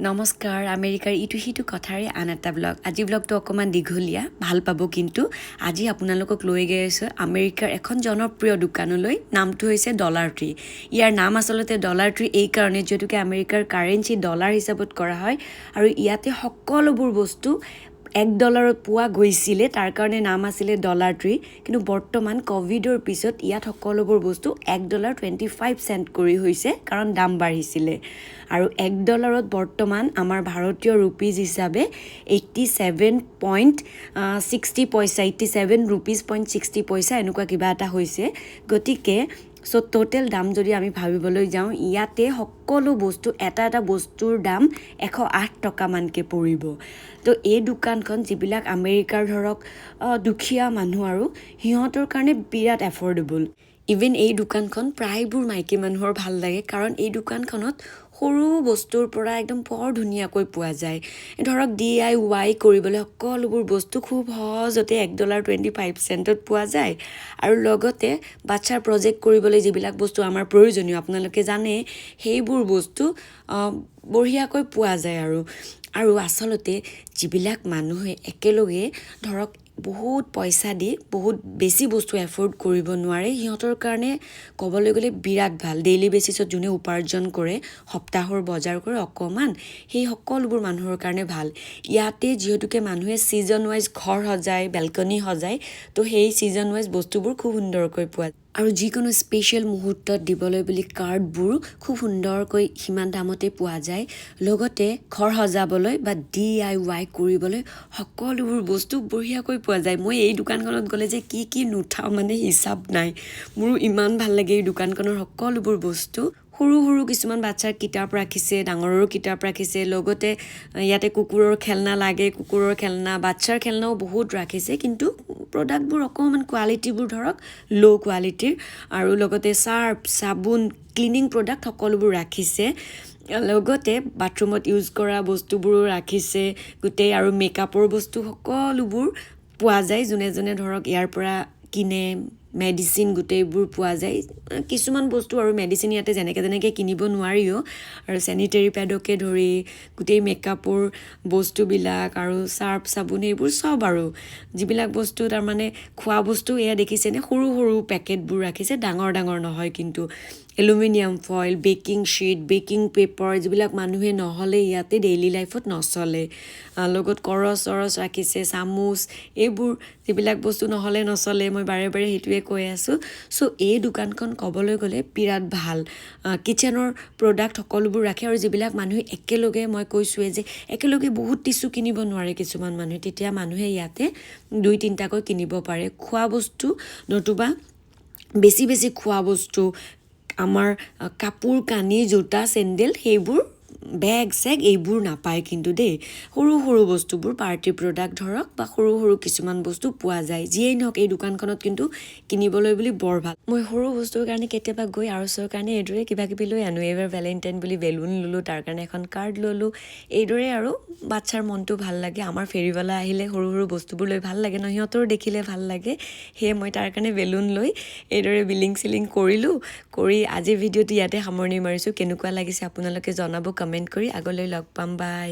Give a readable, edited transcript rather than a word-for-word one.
নমস্কাৰ। আমেৰিকাৰ ইটো সিটো কথাৰে আন এটা ব্লগ। আজি ব্লগটো অকণমান দীঘলীয়া, ভাল পাব। কিন্তু আজি আপোনালোকক লৈ গৈ আছোঁ আমেৰিকাৰ এখন জনপ্ৰিয় দোকানলৈ। নামটো হৈছে ডলাৰ ট্ৰী। ইয়াৰ নাম আচলতে ডলাৰ ট্ৰী এইকাৰণে, যিহেতুকে আমেৰিকাৰ কাৰেঞ্চি ডলাৰ হিচাপত কৰা হয় আৰু ইয়াতে সকলোবোৰ বস্তু 1 ডলাৰত পোৱা গৈছিলে, তাৰ কাৰণে নাম আছিলে ডলাৰ ট্ৰী। কিন্তু বৰ্তমান ক'ভিডৰ পিছত ইয়াত সকলোবোৰ বস্তু 1 ডলাৰ 25 চেণ্ট কৰি হৈছে, কাৰণ দাম বাঢ়িছিলে। আৰু 1 ডলাৰত বৰ্তমান আমাৰ ভাৰতীয় ৰুপিজ হিচাপে 87.60 পইচা, ₹87.60 পইচা এনেকুৱা কিবা এটা হৈছে। গতিকে চ' ট'টেল দাম যদি আমি ভাবিবলৈ যাওঁ, ইয়াতে সকলো বস্তু, এটা এটা বস্তুৰ দাম 108 টকামানকৈ পৰিব। তো এই দোকানখন যিবিলাক আমেৰিকাৰ ধৰক দুখীয়া মানুহ আৰু সিহঁতৰ কাৰণে বিৰাট এফৰ্ডেবল। ইভেন এই দোকানখন প্ৰায়বোৰ মাইকী মানুহৰ ভাল লাগে, কাৰণ এই দোকানখনত সৰু বস্তুৰ পৰা একদম বৰ ধুনীয়াকৈ পোৱা যায়। ধৰক ডিআইৱাই কৰিবলৈ সকলোবোৰ বস্তু খুব সহজতে 1 ডলাৰ 25 চেণ্টত পোৱা যায়। আৰু লগতে বাচ্ছাৰ প্ৰজেক্ট কৰিবলৈ যিবিলাক বস্তু আমাৰ প্ৰয়োজনীয়, আপোনালোকে জানে, সেইবোৰ বস্তু বঢ়িয়াকৈ পোৱা যায়। আৰু আচলতে যিবিলাক মানুহে একেলগে ধৰক বহুত পইচা দি বহুত বেছি বস্তু এফৰ্ড কৰিব নোৱাৰে, সিহঁতৰ কাৰণে ক'বলৈ গ'লে বিৰাট ভাল। ডেইলি বেচিছত যোনে উপাৰ্জন কৰে, সপ্তাহৰ বজাৰ কৰে অকণমান, সেই সকলোবোৰ মানুহৰ কাৰণে ভাল। ইয়াতে যিহেতুকে মানুহে ছিজন ৱাইজ ঘৰ সজায়, বেলকনি সজায়, তো সেই ছিজন ৱাইজ বস্তুবোৰ খুব সুন্দৰকৈ পোৱা যায়। আৰু যিকোনো স্পেচিয়েল মুহূৰ্তত দিবলৈ বুলি কাৰ্ডবোৰ খুব সুন্দৰকৈ সিমান দামতে পোৱা যায়। লগতে ঘৰ সজাবলৈ বা ডিআইৱাই কৰিবলৈ সকলোবোৰ বস্তু বঢ়িয়াকৈ পোৱা যায়। মই এই দোকানখনত গ'লে যে কি কি নুঠাওঁ, মানে হিচাপ নাই। মোৰো ইমান ভাল লাগে এই দোকানখনৰ সকলোবোৰ বস্তু। সৰু সৰু কিছুমান বাচ্ছাৰ কিতাপ ৰাখিছে, ডাঙৰৰো কিতাপ ৰাখিছে। লগতে ইয়াতে কুকুৰৰ খেলনা লাগে, কুকুৰৰ খেলনা, বাচ্ছাৰ খেলনাও বহুত ৰাখিছে। কিন্তু প্ৰডাক্টবোৰ অকণমান কোৱালিটিবোৰ ধৰক ল' কোৱালিটিৰ। আৰু লগতে চাৰ্ফ, চাবোন, ক্লিনিং প্ৰডাক্ট সকলোবোৰ ৰাখিছে। লগতে বাথৰুমত ইউজ কৰা বস্তুবোৰো ৰাখিছে গোটেই। আৰু মেকআপৰ বস্তু সকলোবোৰ পোৱা যায়। যোনে যোনে ধৰক ইয়াৰ পৰা কিনে, মেডিচিন গোটেইবোৰ পোৱা যায়। কিছুমান বস্তু আৰু মেডিচিন ইয়াতে যেনেকৈ তেনেকৈ কিনিব নোৱাৰিও। আৰু চেনিটেৰী পেডকে ধৰি গোটেই মেকআপৰ বস্তুবিলাক আৰু চাৰ্ফ, চাবোন এইবোৰ চব আৰু যিবিলাক বস্তু, তাৰমানে খোৱা বস্তু। এয়া দেখিছেনে, সৰু সৰু পেকেটবোৰ ৰাখিছে, ডাঙৰ ডাঙৰ নহয় কিন্তু। Aluminium foil, baking sheet, baking paper, যিবিলাক মানুহে নহ'লে ইয়াতে ডেইলি লাইফত নচলে। লগত কৰচ চৰচ ৰাখিছে, চামুচ, এইবোৰ যিবিলাক বস্তু নহ'লে নচলে। মই বাৰে বাৰে সেইটোৱে কৈ আছোঁ। চ' এই দোকানখন ক'বলৈ গ'লে বিৰাট ভাল। কিটচেনৰ প্ৰডাক্ট সকলোবোৰ ৰাখে। আৰু যিবিলাক মানুহে একেলগে, মই কৈছোঁৱেই যে একেলগে বহুত টিচু কিনিব নোৱাৰে কিছুমান মানুহে, তেতিয়া মানুহে ইয়াতে দুই তিনিটাকৈ কিনিব পাৰে। খোৱা বস্তু নতুবা বেছি বেছি খোৱা বস্তু, আমাৰ কাপোৰ কানি, জোতা, চেণ্ডেল, সেইবোৰ বেগ চেগ এইবোৰ নাপায় কিন্তু দেই। সৰু সৰু বস্তুবোৰ, পাৰ্টি প্ৰডাক্ট ধৰক বা সৰু সৰু কিছুমান বস্তু পোৱা যায়। যিয়েই নহওক, এই দোকানখনত কিন্তু কিনিবলৈ বুলি বৰ ভাল। মই সৰু বস্তুৰ কাৰণে কেতিয়াবা গৈ আৰুচৰ কাৰণে এইদৰে কিবা কিবি লৈ আনো। এইবাৰ ভেলেণ্টাইন বুলি বেলুন ল'লোঁ, তাৰ কাৰণে এখন কাৰ্ড ল'লোঁ। এইদৰে আৰু বাচ্ছাৰ মনটো ভাল লাগে। আমাৰ ফেৰীৱালা আহিলে সৰু সৰু বস্তুবোৰ লৈ ভাল লাগে ন, সিহঁতৰো দেখিলে ভাল লাগে। সেয়ে মই তাৰ কাৰণে বেলুন লৈ এইদৰে বিলিং চিলিং কৰিলোঁ। কৰি আজিৰ ভিডিঅ'টো ইয়াতে সামৰণি মাৰিছোঁ। কেনেকুৱা লাগিছে আপোনালোকে জনাব কমেণ্ট কৰি। আগলৈ লগ পাম, বাই।